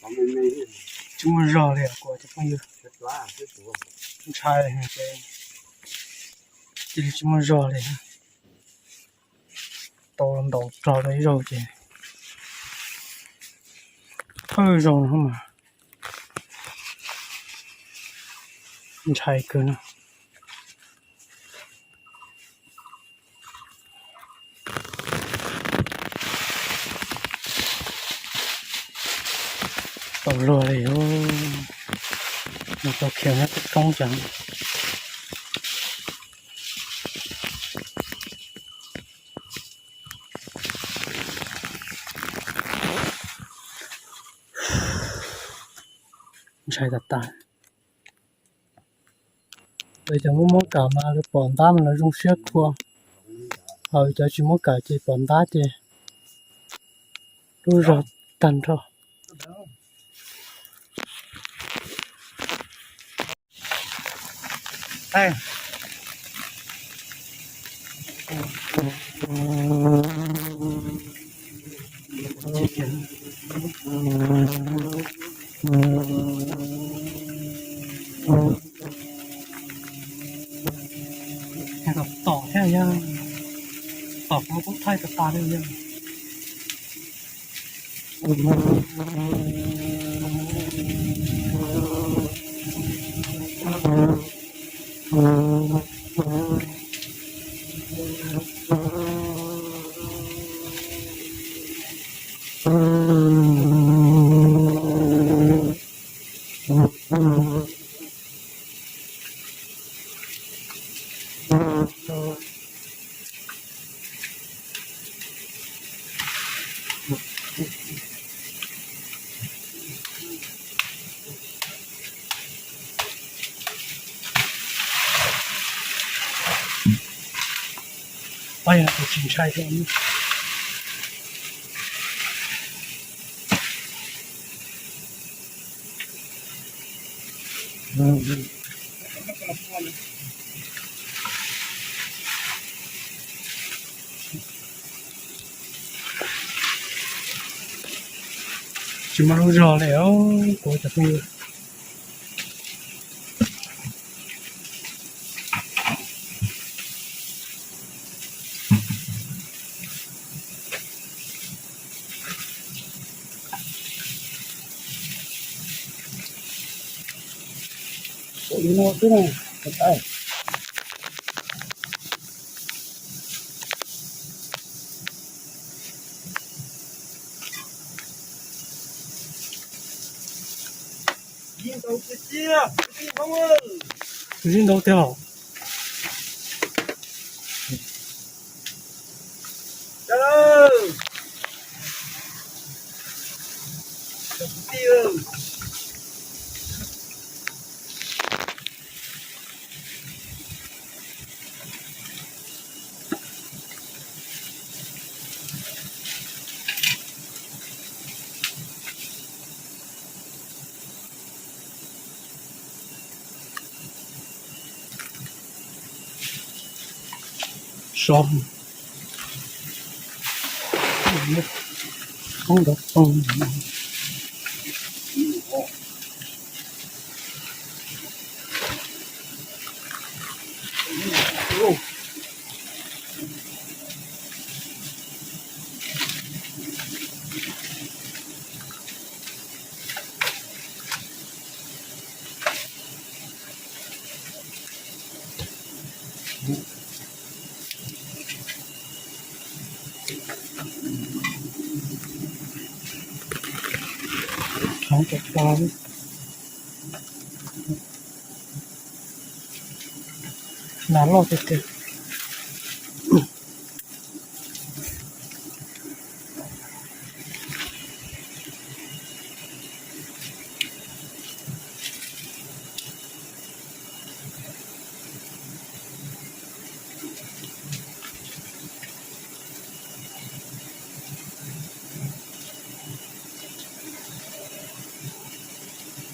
Tsis muaj zog li kuv cov phooj ywg, ntshai ces cia li tsis muaj zog li. Tau ntaus rog rau ib zaug ces thawj zaug no mas ntshai kawg no. Tau luag li, mus tau khiav nyob teb roob cas. Ntshai tas tas. Lawv cov muaj muab kawm mas lawv pom ntab mas lawv zoo siab khuav, ho cov tsis muab kawm ces pom ntab ces lub zog tag nrho. Tom thiab yog, tom kuv kuj thaij tas tas li yog. Pab yog tus tsis ntshai thiab. Tsis muaj lub zog li os kuv cov phooj ywg. Tus zib ntau tiag. So, koob nrov toog. Tshoob cov pab nas loj tiag tiag.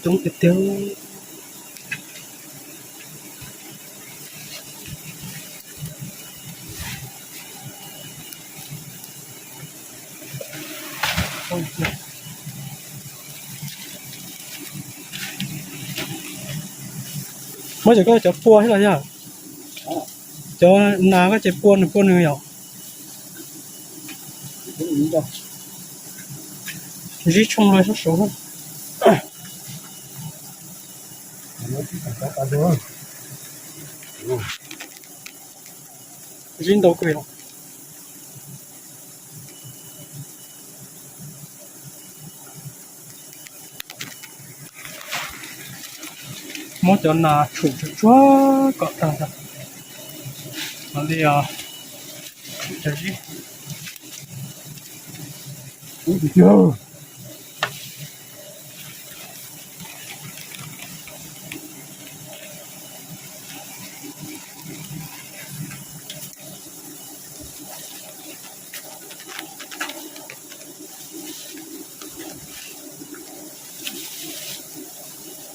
Coob tiag tiag. Muab cov koj cov pua thiab los yog? Cov nas koj ces pua nws pua nws yom. Zib tshooj los sab saud. Zib ntau kawg. Muab cov nas tshum tsuag tsuag kom tag, mam li tshum cov zib.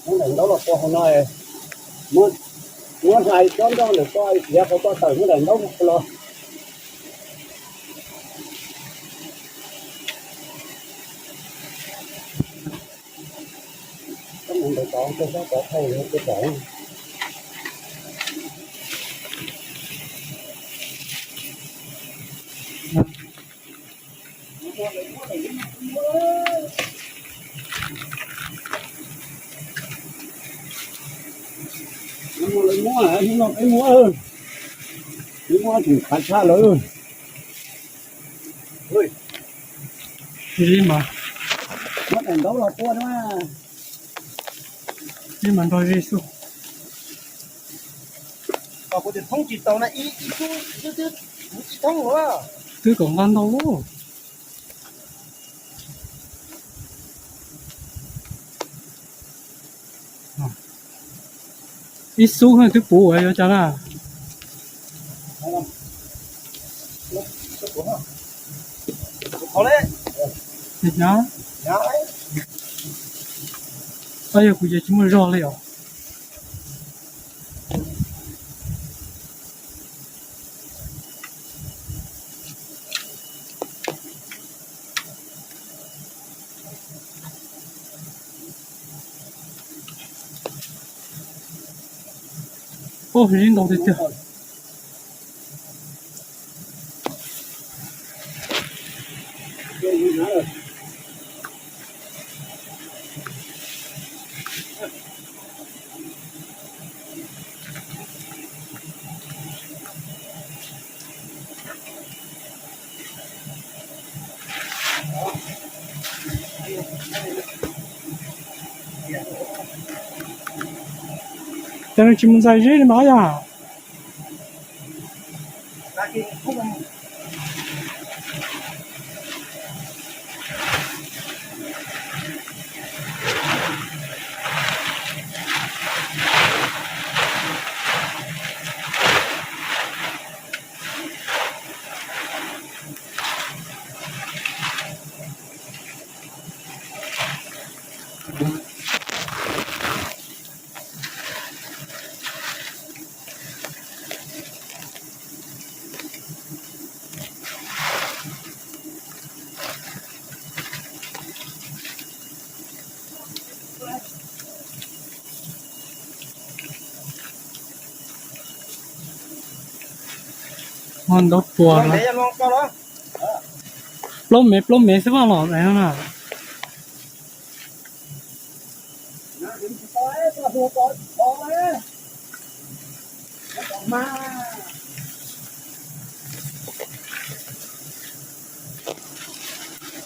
Muab daim ntaub los pua hauv no, muab hlais cov nroj ntawm ko, yav qhov koj tawm muab daim ntaub los. Lawv muab, hnub no peb muab, peb muab tseem khav tshaj lawm. Li mas, muab daim ntaub los pua na. Li mas nrog Yexus. Kuv tus thoob tsis tau na, ib, ib tug, ib tug, kuv ib thoob los. Twb kom nqa ntau. Ib xub twb puv ua yuav cas na. Hnyav, yog kuv ces tsis muaj zog li os. Ub, zib ntau tiag tiag. Cov no tsis mus ntxais zeb li mas yog. Ho ntaub tuag, plaub mev plaub mev xwb vaj los na.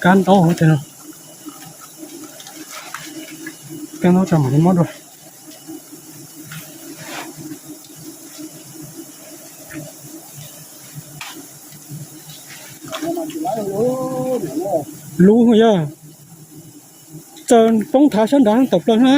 Kab ntaub hauv tes no, kab ntaub tso mam li muab dua. Lub yog txawm poob thav sab nrad tawm plaws na.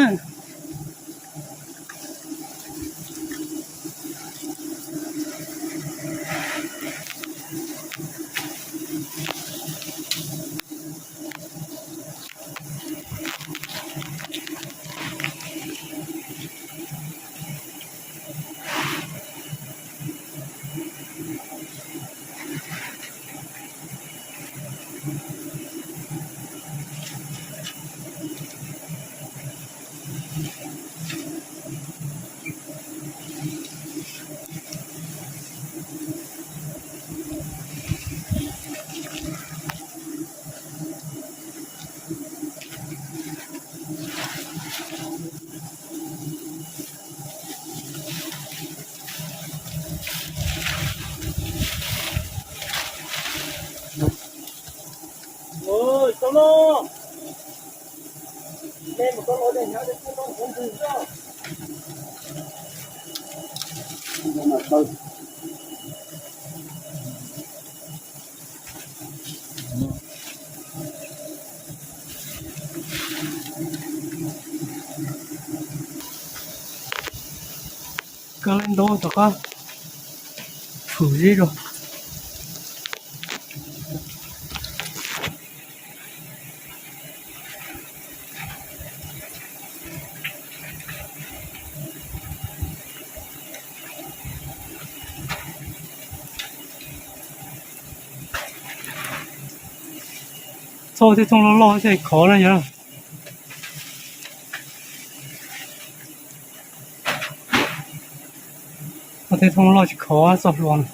Koj leej ntaub rov qab tshum zib rau. Txhob tej thooj loj loj thiaj khov na yog. Tej thooj loj tsis khov txoj hlua no.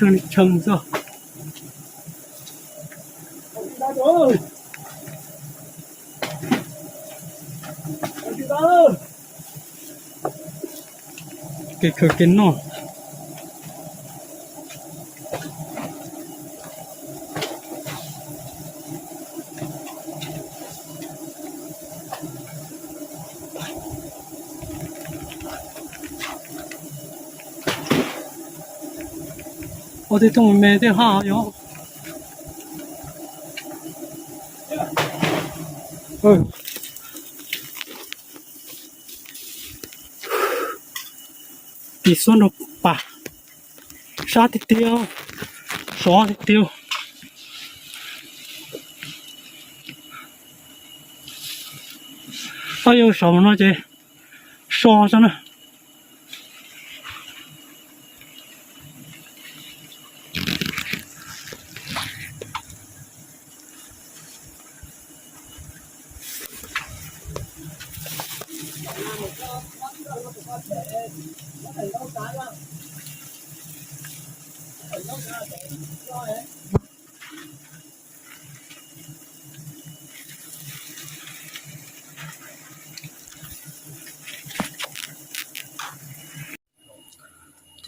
Tshee li tshee xwb. Kev khaws kev noj. Ua tej thooj me me thiaj haj yog. Tis xuab nrog pas, sab tiag tiag, sov tiag tiag. Tab yog saum no ces so xwb na.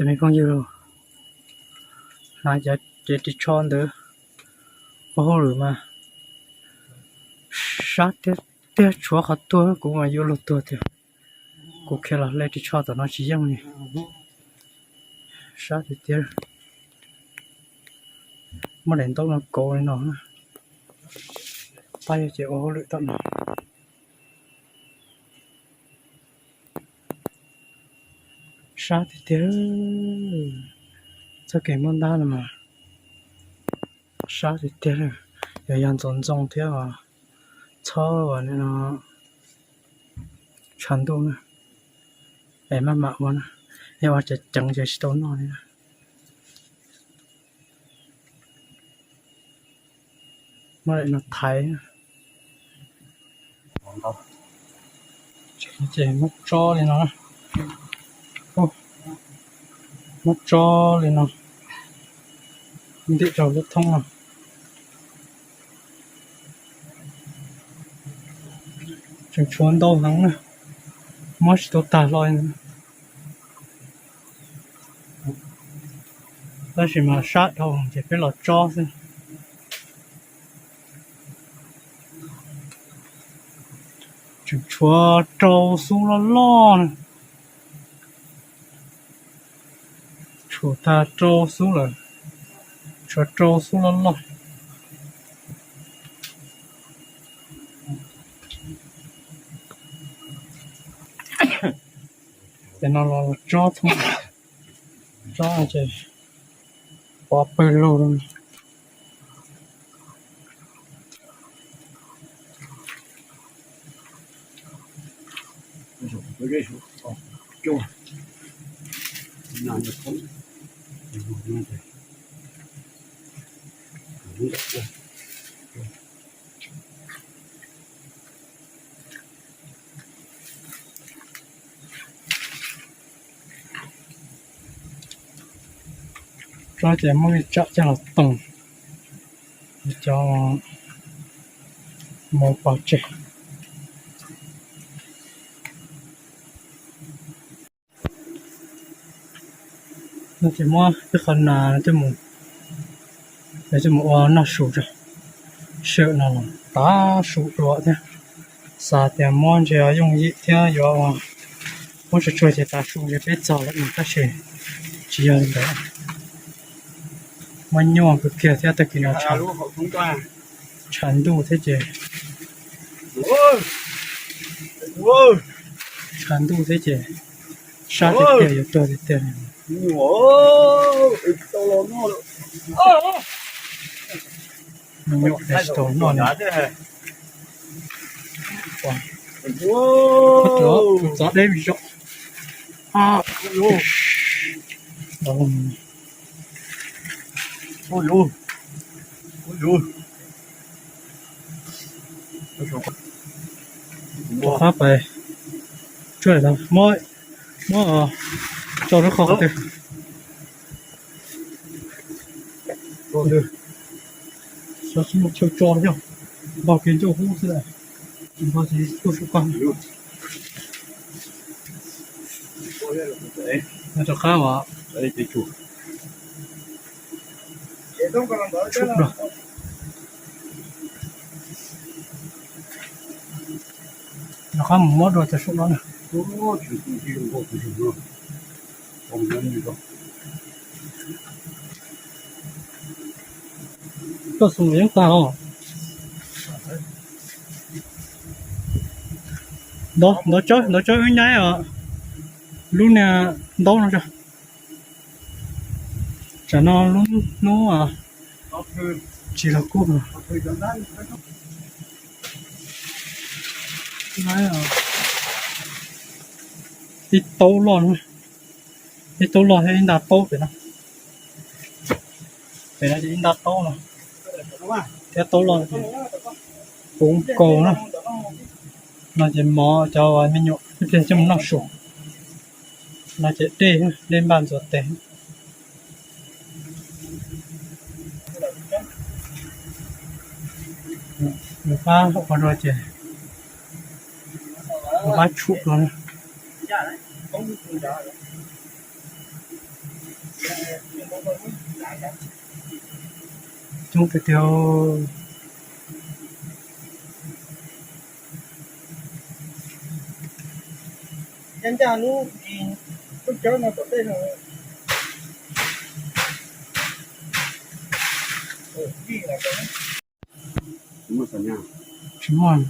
Cov me phooj ywg, hnav cov ris tsho ntawd ua hauj lwm mas sab tiag tiag, tshuav qhov tuag kuv mas yuav luag tuag tiag. Kuv khiav los hle ris tsho tom no tsis yeej li. Sab tiag tiag. Muab daim ntaub no kauv li no, pab yog ces ua hauj lwm tom no. Sab tiag tiag. Txoj kev muab ntab no mas sab tiag tiag. Yog yog ntxoov ntxoo thiab os, txhob ua no tshav ntuj na, es maj mam ua na, yog ua ceev ceev ces tsis tau noj li na. Muab daim no thaiv. Ces muab tso li no, muab tso li no ntim rau lub thoob no. Tseem tshuav ntau heev na, muab tsis tau tag hlo li. Tab sis mas sab dhau ces peb los tsob xwb. Tseem tshuav rau xub loj loj na. Tshuav tag rau xub lawm, tshuav rau xub loj loj. Ces no los tsob, tsob ces pov pawg lug. Tsob ces muab li tsam coj los toog, cov mus pov tseg. No ces muab ib qho nas coj mus ua noj su tso. Sij hawm no los tav su dua thiab, xav tias muab ntshe yooj yim thiab yuav ua muab tsuag tsuag ces tav su ntshe peb txog lawm no tab sis tsis yog li ntawd. Muab nyuaj kawg kiag thiab tag kis no tshav ntuj thiab ces, tshav ntuj thiab ces sab tiag tiag yuav tuag tiag tiag li. Me nyuam tsis tau noj li. Txav deb zom. Rov qab pais tsuag, muab, muab tso rau qhov twg. Xyov tsis muaj chaw tso thiab, npog kev ncauj hub xwb, npog tsis tuaj sub koj. Rov qab os. Rov qab mus muab dua cov saum no na. Koj xum yeej tag os. Ntov, ntov tsawb, ntov tsawb wb nyaib os. Lub niag ntaub no tso. Tsam no lub hnub tsis los kub. Ib taub loj, ib taub loj thiab ib nta taub pem no. Pem no ces ib nta taub no thiab taub loj, puv nkaus na. No ces mov cov me nyuam ib pliag coj mus noj su. No ces dej, dej npaj ntxuav tes. Nws pab qhov dua ces nws pab tshum dua. Coob tiag tiag. Ncaj ncaj lub, lub cawb no tom tej no. Tsis muaj.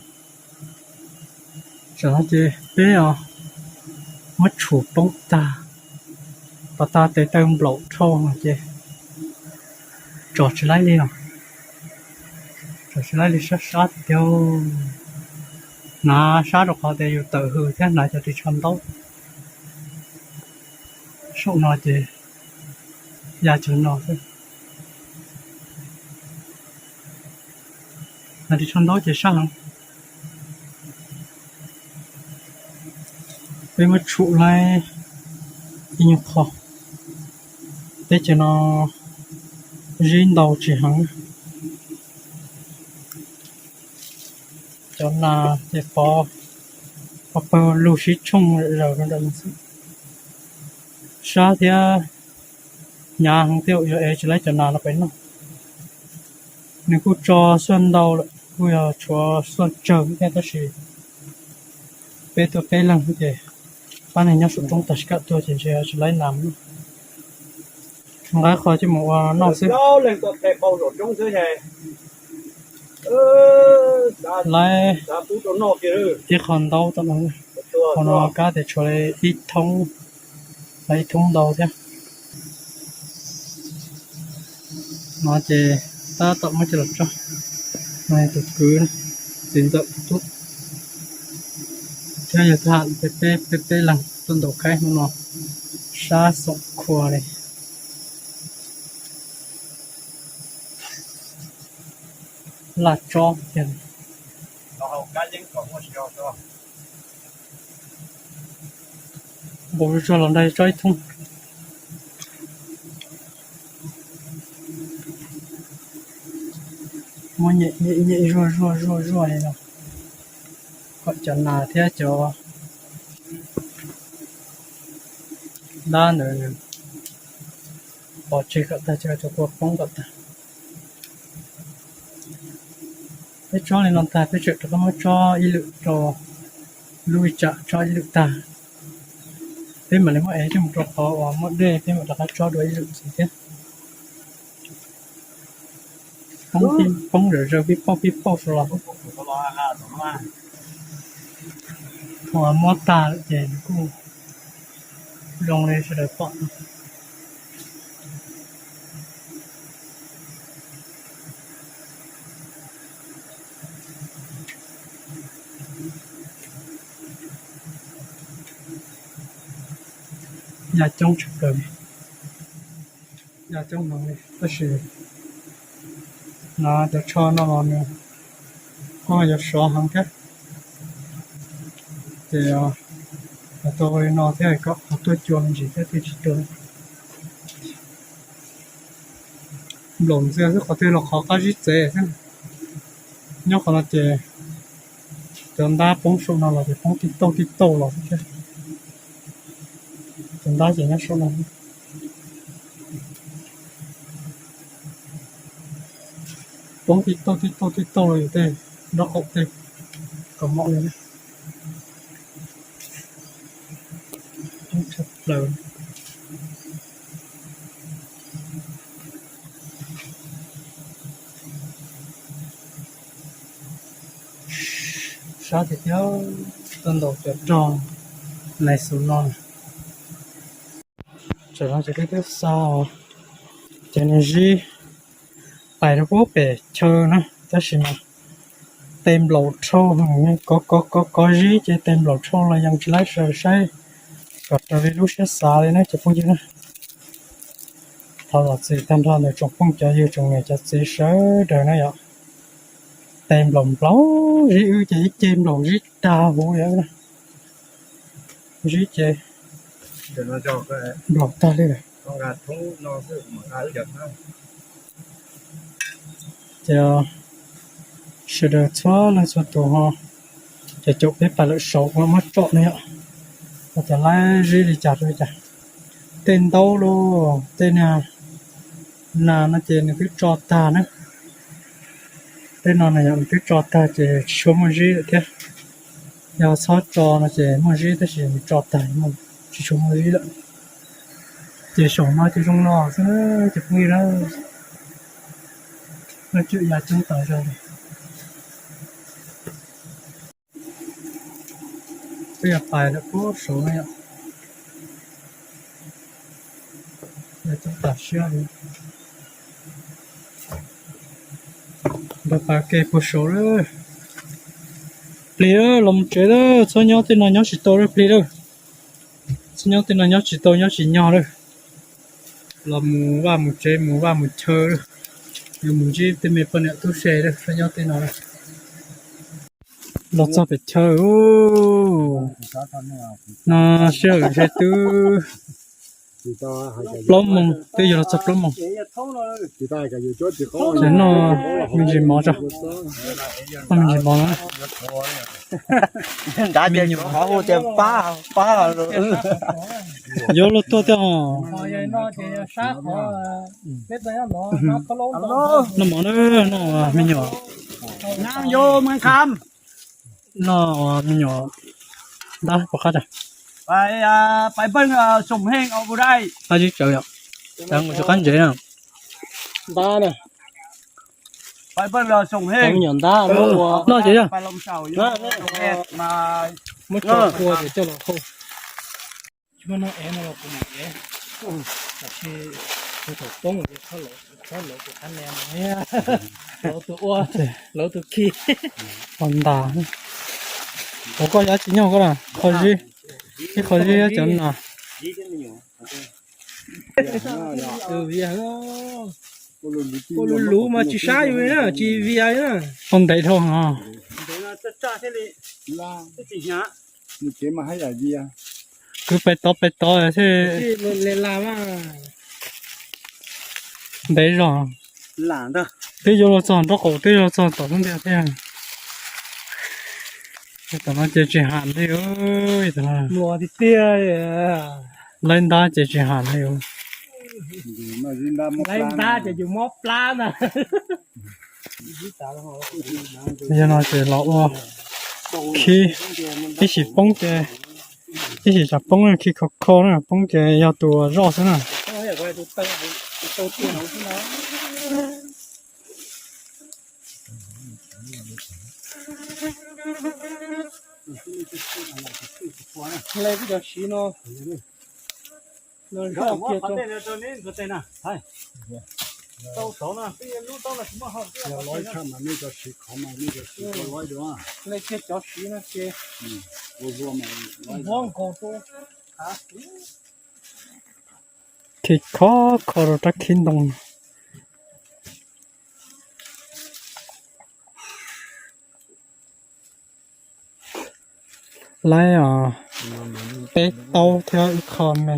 Tsam no ces peb os, muab tshum poob tag, pas tag tes taw nplaum dhau no ces tsom tsis laib li os. Tsom tsis laib li, sab sab tiag. Hnav sab rau qhov tias yus tawm hws thiab hnav cov ris tsho ntaub. Saum no ces ya cov no xwb. Hnav ris tsho ntaub ces sab heev. Peb muab tshum laib ib nyuag qho. Teb chaws no zib ntau tsis heev. Cov nas ces pov, pov pawg lug sib tshooj zaws rau nram no xwb. Sab thiab Hnyav heev thiab, yog es tsis laib cov nas no pem noj. Nws kuj tso xuaj ntau lawm, kuj yog tshuav xuaj tsawg thiab tab sis peb tuaj peb leeg ces pab neeg nyob saum roob tag sib kam tuaj ces ntshe tsis laib nas no. Nqa qho coj mus ua noj xwb. Laib ib qho ntaub tom no, qhov no kab tias tshuav li ib thoob, ib thoob ntau thiab. No ces tab tom muab coj los tso. No tus kwv, txiv ntxawm tus tub, thiab yog thaj peb peb peb leeg tuaj ntaus khaib hnub no sab xoom khua li. Laj tsob tiag. Npaum tsuag los nrog tsob ib thoob. Muab nyem nyem nyem zuaj zuaj zuaj zuaj li no kom cov nas thiab cov dab ntawd pov tseg kom tag, cov kua poob kom tag. Peb tsob li no tag peb tseem rov qab muab tsob ib lwm rau lub ib tsam tsob ib lwm tag. Peb mam li muab ev coj mus rau qhov uas muaj dej peb mam rov qab tsob dua ib lwm ntxiv thiab. Poob zawm zaws pib pauj pib pauj saud los. Thaum muab tag lawm ces nws kuj zoo li sawv daws pom no. Ya coob tshaj plaws li, ya coob heev li tab sis no cov tsho no los nws kuj yuav sov heev thiab. Ces tau li no thiab kom qhov tuaj cua me ntsis thiab thiaj tsis tuag. Nplaum ntxiag xwb, qhov twg los qhov qab zib txev xwb. Nyob qhov no ces cov ntab poob saum no los ces poob tib tauj tib tauj los thiab. Cov ntab ces nyob saum no poob tib tauj tib tauj tib tauj los yus tej nraub qaum tej kaus mom li. Tshaj plaws. Sab tiag tiag, tuaj ntaus cov rog nais xus no. Tsam no ces twb twb xa os, ces nws zib pais rau pem chaw na tab sis mas tej nplaum rhauj, kov kov kov kov zib ces tej nplaum rhauj los yeej tsis laib saib kom raws li lub siab xav li na cov phooj ywg na. Thov zam txim tag nrho ntawm tsoom phooj cov ywg tsoom niam cov txiv sawv daws na yom. Tej nplaum nplaum zib wb ces ib ce nplaum zib tag huv li na. Zib ces nplaum tag li lawm. Ces sawv daws txhua leej txhua tus ho ces caum peb pais lawm saud ua muab tsom ne yom. Ua cas laib zib li cas rau li cas. Tej ntaub los tej niag nas no ces nws twb tso tag na. Tej no na yom nws twb tso tag ces tsis tshua muaj zib lawm thiab. Yog txhob tso no ces muaj zib tab sis nws tso tag tsis tshua muaj zib lawm. Ces saum no ces zoo no xwb ces phooj ywg na. Noj tswm ya coob tas zog li. Peb yog pais lawm puag saud na yom. Yog coob tas siab li. Nrog pais ke puag saud lawm. Plig lawm, los mus tsev lawm, txhob nyob tej no nyob tsis tau lawm, plig lawm. Txhob nyob tej no nyob tsis tau nyob tsis nyog lawm. Los mus vaj mus tsev mus vaj mus chaw lawm. Yuav mus ntsib tej me poj niam tub se lawm, txhob nyob tej no lawm. Los txog pem chaw, no sij hawm ntshe twb Plaub moos twb yuav los txog plaub moos. Noj me ntsis mov tso. Noj me ntsis mov no. Yuav luag tuaj thiab os. Noj mov na, noj me nyuam. Noj me nyuam ntab pom qab. Qab zib tsawv yom. Cas mus tsis qab ntsev na. Ntab na. Me nyuam ntab ua. Noj ces yog. Muab tso kua ces coj los hau. Tsis muaj noj ev no los kuv mam ev. Tab sis kuv thaum poob ces txhob lov kuv qab ne no. Lov tus ua, lov tus khi. Qos ntas. Ua koj yog tsis nyog koj na, qhov zib. Ib qhov zib cov no. Ua luv luv mas tsis sab yus li na, tsis vias li na. Ua ntev dhau no. Kwv pais tod pais tod thiaj ntev zog. Twb yuav luag txog nraub qaum, twb yuav luag txog tom xub ntiag thiab. Tom no ces tsis ham li. Laib ntab ces tsis ham li. Laib ntab ces yus mob plab ntag. Yog no ces los ua khib, ib sim poob ces, ib sim tsam poob khib khov kho na, poob ces yog tus zoj xwb na. Hle cov siv no, no zoj kiag rau. Hle kiag cov siv no ces, muab nkaus rau. Khi khov kho rau rab khib ntoo. Laib os, peb taub thiab ib qho me.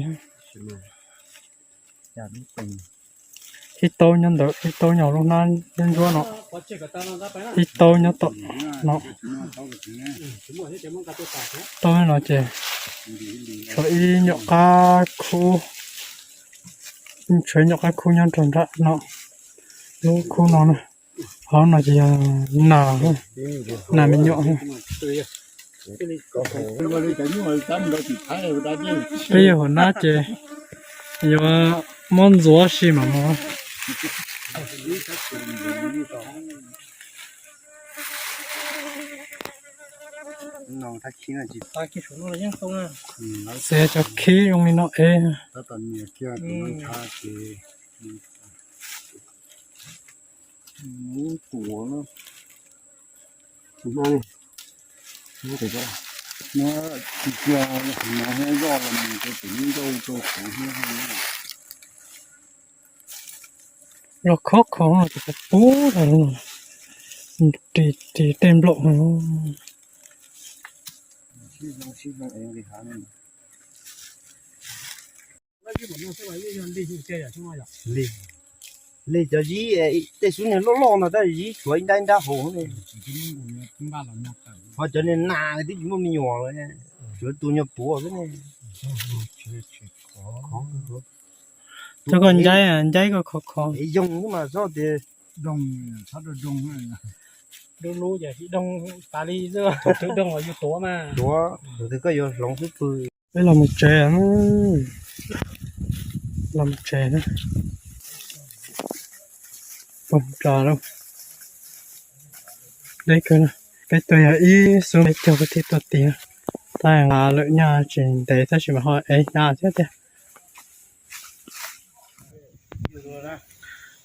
Ib taub nyob ntawd, ib taub nyob lub hnab ntsuab ntsuab no, ib taub nyob tom no. Taub no ces tshuav ib nyuam qab khub, tshuav ib nyuam qab khub nyob rau nram no, lub khub no na. Hauv no ces yog nas, nas me nyuam. Peb yog hauv nab ces yuav muab ntxuav si mam mus. Xav cov khib zoo li no es. Los khov kho no ces puv tas, ris ris tej nplaum no. Li cov zib tej xub niag loj loj no tab sis zib tshuav ib nrab ib nrab hauv ne. Ho cov niag nas twb tsis muaj me nyuam, tshuav tus nyuag puav xwb ne. Cov koj ncaib, ncaib koj khov kho. Zoo xwb mas txhob tias, lub lub ces tsis doog tas li xwb, thaum twg doog los yus tuav mas. Tuav, thaum twg koj yuav hloov xwb pw. Peb los mus tsev, los mus tsev na. Pom tso lawm. Deb kawg, peb tuaj yog ib xuab peb caug peb thiaj tuaj tiav. Tab nqa lawm nyaj tsis ntev tab sis mas ho ev hnyav thiab tiag.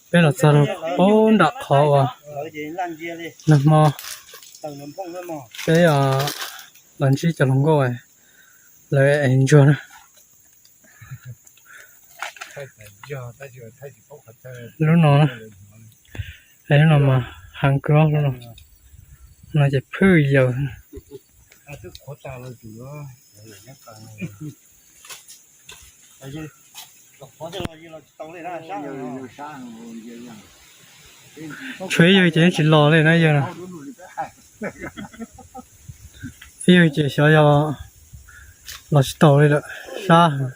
Peb los txog rau pem nram qhov uas nag hmo peb los ntsib cov hluas nkauj lawv ev ntsuag na. Lub no, lub no mas heev kawg, lub no, no ces phwj yaws. Tshuav ib yawg ces yeej tsis los li na yawg no. Ib yawg ces xyov yog los tsis tau li lawm, sab heev.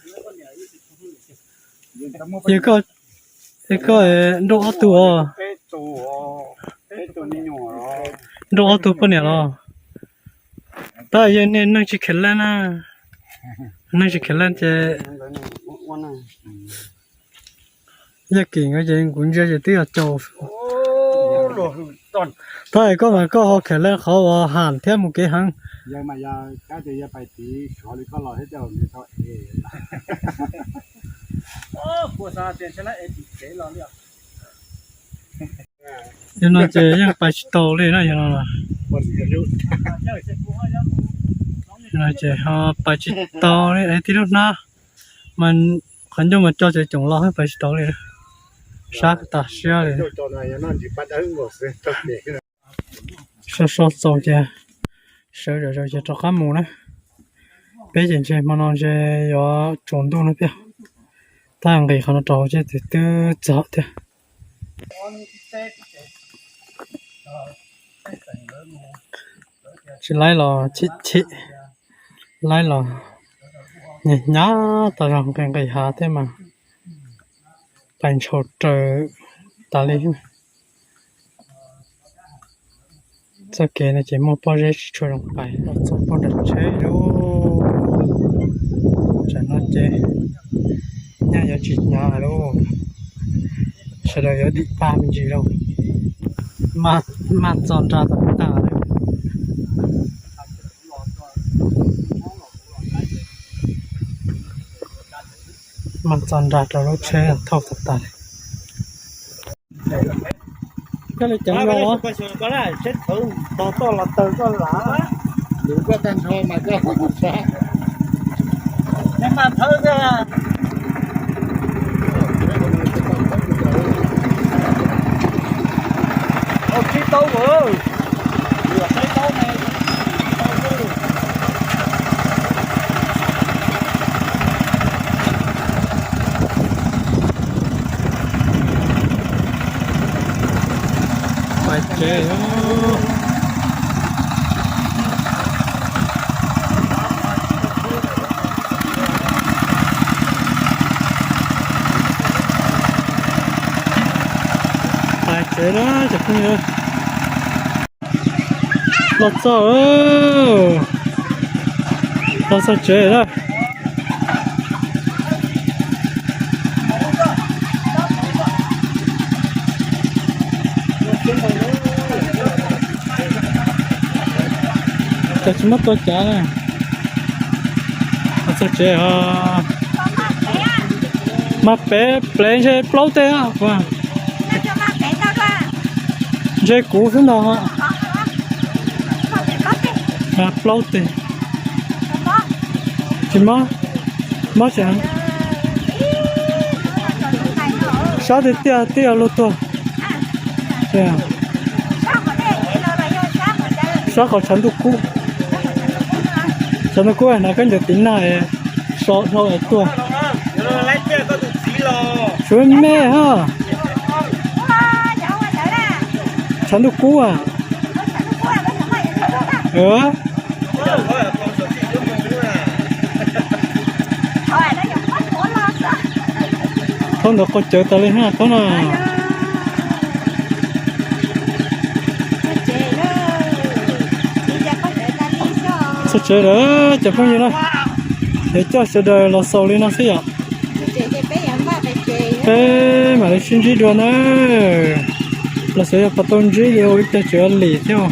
Yawg koj, koj nrauj ob tug os. Nrauj ob tug poj niam los. Tab yawg niaj neeg tsis kheev leej na, neeg tsis kheev leej ces yawg Kim nkawd ces kuv ntsia ces twb yog caum. Tab koj mas koj ho kheev leej qhov uas ham thiab mus kev heev. Yog no ces yeej pais tsis tau li na, yog no ces ho pais tsis tau li, es tib lub hnab mas qhov ncauj mas co ces coom los pais tsis tau li, sab tas siab li. So so txaus ces sawv zom zaws ces rov qab mus na. Peb ces ntshe hmo no ntshe yuav tsaus ntuj no thiab, tab nqis qhov no rau hauv ces twb txog thiab. Tsis laib los chim chim, laib los hnyav hnyav tas zog, nqis nqis hav thiab mas pais ntshaus raws tas li. Txoj kev no ces muaj pob zeb tsis tshua zoo pais, los txog puag nram tsheb lauj. Tsam no ces nyaj yuav tsis hnyav lauj, sawv daws yuav dim paj me ntsis lauj. Maj txo nra tas tas li. Maj txo nra rau lub tsheb thauj tas tas li. Koj li ceev los? Tog toj los taw koj lav. Lus koj tag nrho mas koj sab. Neb mas thawb thiab. Au, tsib tauv, tsib tauv ne. Pais tsev. Pais tsev na cov phooj ywg. Los txog, los txog tsev na. Cas tsis muab tua cav na. Los txog tsev os. Mas pem plev ntshe plaub teg. Ntshe kuv xwb ntag. Plaub teg. Tsis mob, mob tsis heev. Sab tiag tiag, twb yog luag tuag. Sab qhov tshav ntuj kub, tshav ntuj kub no peb ntawd tiv nag so dhau tuag. Suav me ha. Tshav ntuj kub a. Thaub ntawd qaug cawv tas li na thaub na. Txog tsev lawm cov phooj ywg na, es coj sawv daws los xaus li no xwb yom. Peb mam li sib ntsib dua na. Los xav yog puas tau ntsib li ua ib tag tsev lim thiab.